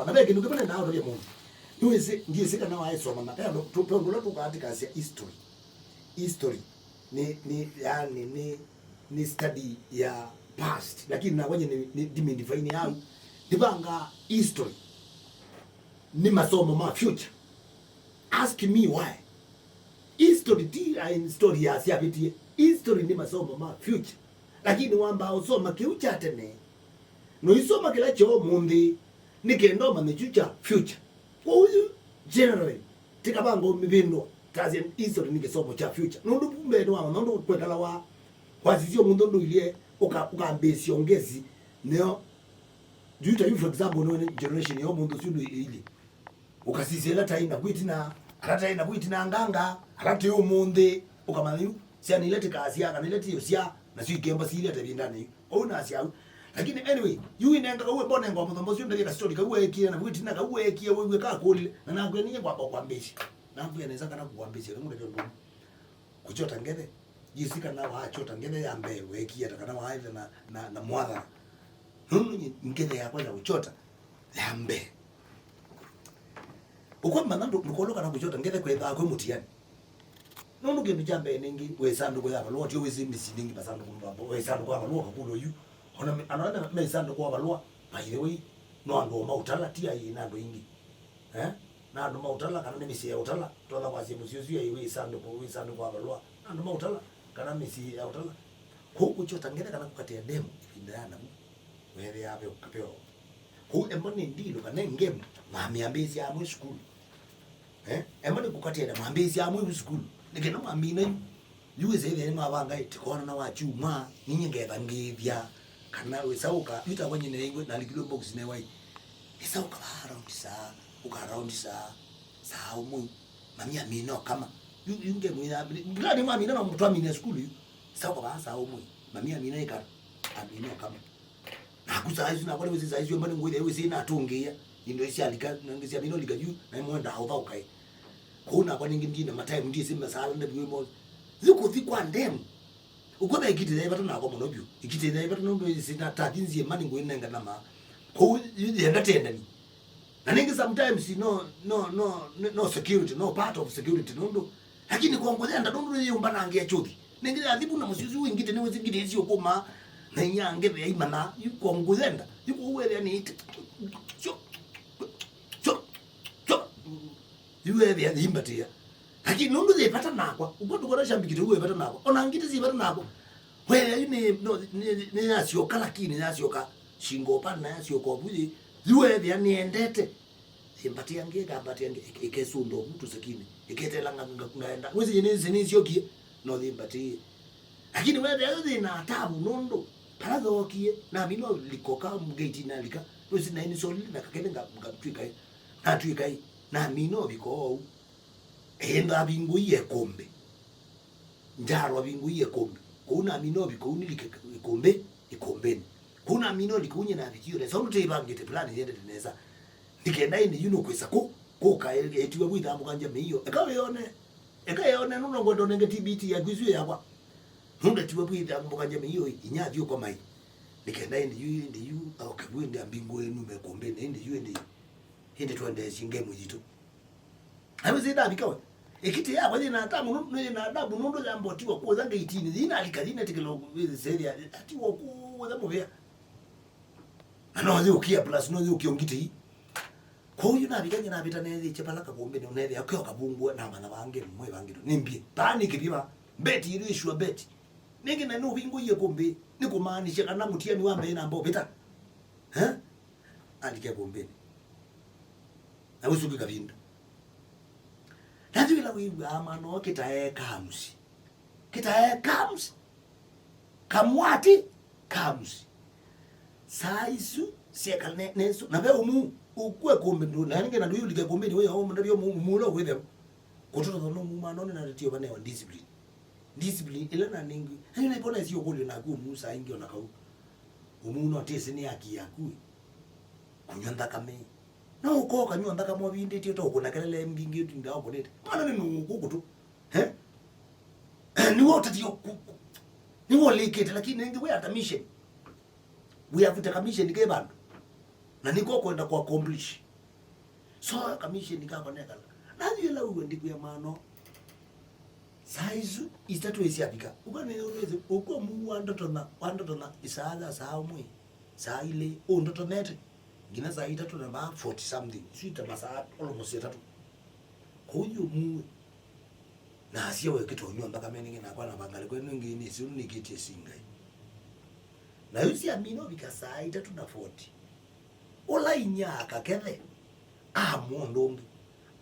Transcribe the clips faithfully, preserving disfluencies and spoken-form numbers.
Na ve kĩndũ kĩmwe nendaa ũtavya mũndũ. Nĩwĩsĩ, ndyĩsĩ kana waĩsoma na ve andũ, tũ-, ve ũndũ ũla tũkaatĩkasya history. History nĩ, nĩ, yani, nĩ, nĩ study ya past. Lakini nakwa nye nĩ, nĩ ndimidefine yau. Ndivanga history. Nĩ masomo ma future. Ask me why. History ti, ah, story ya syavĩtie. History nĩ masomo ma future. Lakini wambaa ũsoma kĩu kya tene. Noisoma kĩla kya ũmũnthĩ, nĩ kenda ũmanye kyu kya future. Kwoou yu, generally, ti kavanga ũmĩvĩndũa, tasya history nĩ kĩsomo kya future. Nũndũ vu mbee nĩwamanya ũndũ kwekalawa, kwasisya ũmũnthĩ ũndũ ilyĩ, ũka-, ũkambĩĩsya ũngesi, nĩyo, yu ta yu, for example, nĩwene generation ya ũmũnthĩ ũsu ũndũ ĩilyĩ. Ũkasisya ĩla taĩ naku ĩtina, ala taĩ naku ĩtina nganga, ala tĩ ũmũnthĩ, ũkamanya yu, syana ila tĩkasyaa, kana ila tĩũsyaa, nasyo ikemba silya ta ĩvindanĩ yu. Ũu nasya au. Lakini anyway, yu inenga kau embonenga mũthombo ũsu ndavye kasitoli kau weekie, na ĩtina kau weekie, wĩw'e kakũlile, na nakwĩa ninyie ngwamba kwambĩĩsya. Nakwĩa nesa kana kũkwambĩĩsya, kana mũndũ kũkyota ngethe. Yĩsĩ kana wakyota ngethe ya mbee weekie, ata kana waaĩve na, na, na mwathana. Nũndũ nyie ngethe yakwa ya kũkyota ya mbee. Ũkwamba na ndũ-, ndũkolwa kana kũkyota ngethe kwethaa kwĩ mũtiani. Nũndũ kĩndũ kya mbee nĩngĩ, wĩ ĩsandũkũ ya valũa, tio wĩsĩ mĩsyĩ nĩngĩ masandũkũ ma valũa, wĩ ĩsandũkũ ya valũa ũkakũlwa yu. Ona me-, andũ ala me, me ĩsandũkũ ya valũa, by the way, no andũ o maũtala, ti aĩ na andũ aingĩ. Eh? Na andũ ma ũtala, kana nĩ mĩsyĩ ya ũtala, tonya kwasya mũsyĩ ũsu aĩ wĩ ĩsandũkũ, wĩ ĩsandũkũ ya valũa. Na andũ ma ũtala, kana mĩsyĩ ya ũtala. Kwoou kũkyota ngethe kana kũkatĩa ndemu, ĩvinda ya navu, weethĩaa ve ũkapeo. Kwoou ema nĩ ndilũ kana ĩ ngemu, mwamĩambĩĩsya amwe sukulu. Eh? Ema nĩ kũkatĩana, mwambĩĩsya amwe vu sukulu. Nĩ kenda mwamina yu. Yu wĩsĩ ĩthĩa nĩ mavanga ĩ, tĩkoonana wa kyumwa, ninyie ngethangĩĩthya. Kana wĩsa ũka, yu takwa nyie nĩnaĩngwe, nalikilwe box newai. Wĩsa ũka vaa around saa, ũka around saa, saa ũmwe. Mami amina ũkama. Yu, yu ngemu ya, plan mwamina no twamina sukulu yu. Wĩsa ũka vaa saa ũmwe. Mami amina ĩkana. Amina ũkama. Naku saa isu nakwa nĩwĩsĩ saa isu amba nĩngwĩthĩa wĩsĩ natũngĩĩa indo isyalika, na ngĩsya mino lika yu, na imwenda aũthaũkae. Kwoou nakwa nĩngĩ ndina matime, ndyĩsĩ masala ndaviwe mo. Yu kũthi kwa ndemu. Ũkwetha ĩkitĩ yaĩ vata nakwa mũno vyũ. Ĩkitĩ yaĩ vata nũndũ ĩsĩ na tathi nzie mani ngwĩnenga na maa. Kwoou yu yenda tendani. Na nĩngĩ sometimes no, no, no, no security, no part of security nũndũ. Lakini kwa ngũthenda nũndũ nĩyĩũmbanangĩa kyũthi. Nĩngĩ yathi vu na mũsyĩ ũsu wĩ ngitĩ, nĩwĩsĩ ngitĩ ĩsĩ ũkũmaa, na inya ngethe yaimana, yu kwa ngũthenda, yu kwa wethĩa nĩ syo, syo, syo, yu wethĩa yĩimbatĩa. Lakini nũndũ yĩ vata nakwa, ũkwatũkona shambikite yu wĩ vata nakwa, ona ngitĩ syĩ vata nakwa. Wethĩa yu nĩ, no, nĩ, nĩ yasyoka, lakini yasyoka shingo upande na yasyoka ũvu yĩ, yu wethĩa nĩendete. Yĩmbatĩa ngĩ, ĩkambatĩa ngĩ, ĩke-, ĩkesũnda ũvu tũsekinĩ, ĩketela nga-, nga-, ngaenda. Wĩsĩ nĩ, nĩ, nĩsyokie, no yĩmbatĩĩe. Lakini wethĩa yo yĩ na tabu nũndũ, vala yookie, namina ũlika ka ngeitinĩ nalika, wĩsĩ naĩ nĩsolile na kakene nga-, ngatw'ĩka ĩ. Natw'ĩka ĩ, namina ũvika oou. Ĩĩ, ndavingũie ĩkũmbĩ. Njarwa vingũie ĩkũmbĩ. Kũu namina ũvika ũu nilike ĩkũmbĩ, ĩkũmbĩnĩ. Kũu namina ũlika ũu nyie navikie nesa. Ũndũ tĩĩvangĩte plan yendete nesa. Nĩ kenda ĩndĩ yu nũkwĩsa kũ, kũka e-, etiwa vu ĩthambũkangya mĩio. Eka wĩone. Eka ĩone, nũndũ ngwenda ũnenge T B T yaku isu yakwa. Nũndũ etiwa vu ĩthambũkangya mĩio, inya athi ũkomai. Nĩ kenda ĩndĩ yu, ĩndĩ yu, oke vu ĩndĩ ambingũe nume ĩkũmbĩnĩ, ĩndĩ yu, ĩndĩ, ĩndĩ twendeesye ngemu yitũ. Nawĩsĩ ndavika we. Ĩkitĩ yakwa yĩ na adabu nũ-, yĩ na adabu nũndũ yambotiwa kũũtha ngeitinĩ. Yĩnalika, yĩnetĩkĩlwa wĩsĩthĩa atiwa kũũtha mũvĩa. Na no yũkia, plus no yũkia ngitĩ ii. Kwoou yu navika nyie navĩta neethĩĩkye vala kakũmbĩnĩ, ũneethĩa keo kavungũe, namanya vangĩ mwe vangĩ nĩmbie. Vaa nĩ kĩvĩ vaa. Beti ĩno ĩ sure beti. Nĩngĩ na nũvingũie kũmbĩ, nĩ kũmaanisya kana mũtiani wa mbee namba ũvĩta. Eh? Alike kũmbĩnĩ. Na wĩsũki kavinda. Na yu ĩla wĩw'aa mwana ũũ kĩtae kamũsyĩ. Kĩtae kamũsyĩ. Kamwati kamũsyĩ. Saa isu syekala ne-, nesu. Na ve ũmuu, ũkue kũmbĩ ndũ, na nĩngĩ na ndũyũlike kũmbĩnĩ, wĩya ũmũ, ndavyo ũmuu, ũmuu ũla ũkwĩthĩa. Kũtũtũtha no muma none na tio vanewa discipline. Discipline ĩla nanengiwe. Na yu naipona ĩsio kũlyo naku ũmuu saa ingĩ ona kau. Ũmuu no tĩsĩ nĩ haki yaku ĩ. Kũnywa nthakame. No ũkoo kanywa nthakame ũvindĩtye ũtaũkũna kelele mbingĩ ũtinda ũkũnĩte. Mwana nĩ nũũ kũkũ tũ. Eh? Nĩwe ũtatie ku-, ku-, nĩwe ũlĩkĩte, lakini nĩngĩ we at a mission. We have a mission ke vandũ. Na nĩko kwenda ku accomplish. Soa kamisheni kakwa nekala. Nathi ĩla ũw'e ndikwĩa maano. Saa isu itatũ ĩsyavika. Ũka nĩ ũnĩsĩ, ũkwa mũu wa ndoto na, wa ndoto na isaa ya saa ũmwe, saa ilĩ, ũndotonete. Nginya saa itatũ na mbaa forty something. Isu ita masaa almost atatũ. Kũu yu mũu. Na asia wekĩtonywa mpaka menenge nakwa na vangalĩ kwenu ĩngĩ nĩ siu nĩkĩtie singai. Na yu syamina ũvika saa itatũ na forty. Ũla inyia akakethe, amũa ũndũ ũngĩ.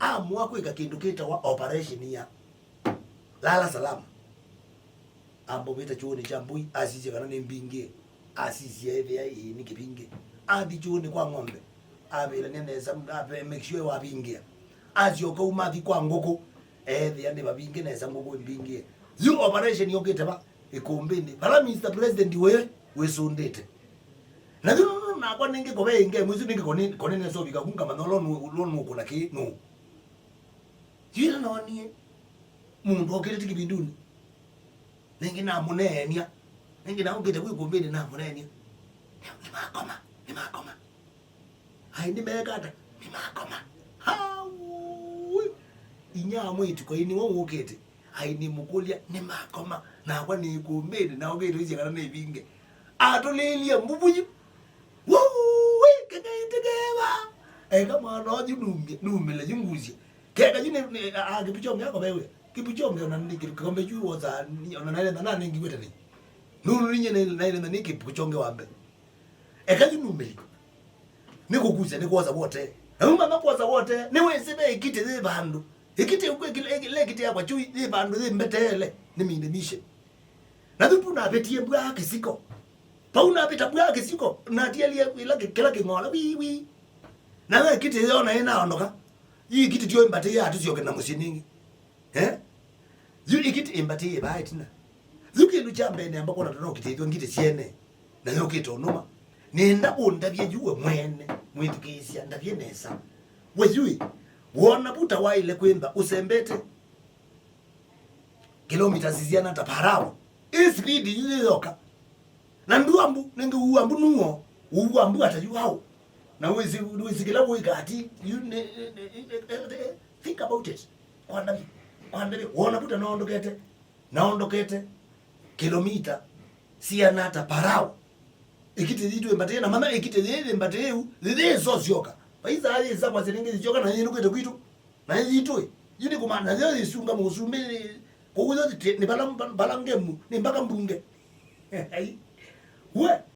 Amũa kwĩka kĩndũ kĩtawa operation ya lala salama. Amba ũvĩta kyũũnĩ kya mbũi, asisye kana nĩ mbingĩe. Asisye ethĩa ĩĩ nĩ kĩvingĩ. Athi kyũũnĩ kwa ng'ombe, avĩlany'a nesa, ave-, make sure wavingĩa. Asyoka uma athi kwa ngũkũ, ethĩa nĩ vavinge nesa ngũkũ ĩmbingĩe. Yu operation yũkĩte va? Ĩkũmbĩnĩ. Vala Mister President wĩ, wĩsũndĩte. Na yu nũndũ nakwa nĩngĩ kũve ĩngemu isu nĩngĩ koni, koni nesa ũvika ku ngamanya ũla nũ-, ũla nũkũna kĩ nũ. Yu ĩla noonie mũndũ okĩte ti kĩvindunĩ. Nĩngĩ namũneenia. Nĩngĩ naũkĩte kwĩ kũmbĩnĩ namũneenia. Nĩ, nĩmakoma, nĩmakoma. Ai, nĩmeeka ata? Nĩmakoma. Haui! Inya wa mwĩĩtu kwai nĩwe wũkĩte. Ai, nĩmũkũlya, nĩmakoma. Nakwa nĩ kũmbĩnĩ, naũkĩte ũisye kana nĩvinge. Atũlĩĩlye mbuvu yu. Wui! Kĩng'aitĩ kĩva! Eka mwana ũyu numye, numĩle yu ngusye. Keka yu nĩ, nĩ, a, a, Kipchoge ako vewe. Kipchoge ona ndi kĩkombe kyu wosa, ona naile na nani ngiwete ni. Nunu ninye naile na ni Kipchoge wa mbee. Eka yu numĩli. Nĩ kũkusya, nĩ kwosa wote. Na uma na kwosa wote, nĩ wĩsĩ ve ĩkitĩ yĩ vandũ. Ĩkitĩ ũkwĩ kile, kile ĩkitĩ yakwa kyu yĩ vandũ yĩ mbeteele, nĩ minde mission. Na thupu navetie mbwa kĩsiko. Pau navĩta mbwa kĩsiko, natialie ila kĩ-, kĩla kĩng'ola, wii, wii. Na we ĩkitĩ yona ĩnaondoka. Yu ĩkitĩ tyo ĩmbatĩĩe atũsyoke na mũsyĩ nĩngĩ. Eh? Yu ĩkitĩ ĩmbatĩĩe vaa ĩtina. Yu kĩndũ kya mbee nĩamba kwona tũno kĩtĩthwa ngitĩ syene. Na yũkĩte ũnũma. Nĩenda ũndavye yu we mwene, mwĩthukĩĩsya, ndavye nesa. We yu ĩ, wona vuta waĩle kwĩmba ũsembete kilometers siana ta per hour. Ĩ speed yu yĩyoka. Na nduambu, nĩngĩ uambu nuo, uambu ata yu hau. Na wĩsĩ, wĩsĩ kĩla wĩka ati, you ne-, ne-, ne-, think about it. Kwandavye, kwandavye, wona vuta naondokete, naondokete kilomita siana ata per hour. Ĩkitĩ yitũ ĩmbatĩe, na mana ĩkitĩ yĩĩ ĩmbatĩe yu, yĩyĩsosyoka. Vaisa yĩsa kwa silingi syoka na yĩnũkĩte kwitũ. Na yitũ, yu nĩ kũmana yo yĩsunga mũsumbĩ, kũu yo ti-, nĩ vala, vala ngemu, nĩ mpaka mbunge. Ai. We,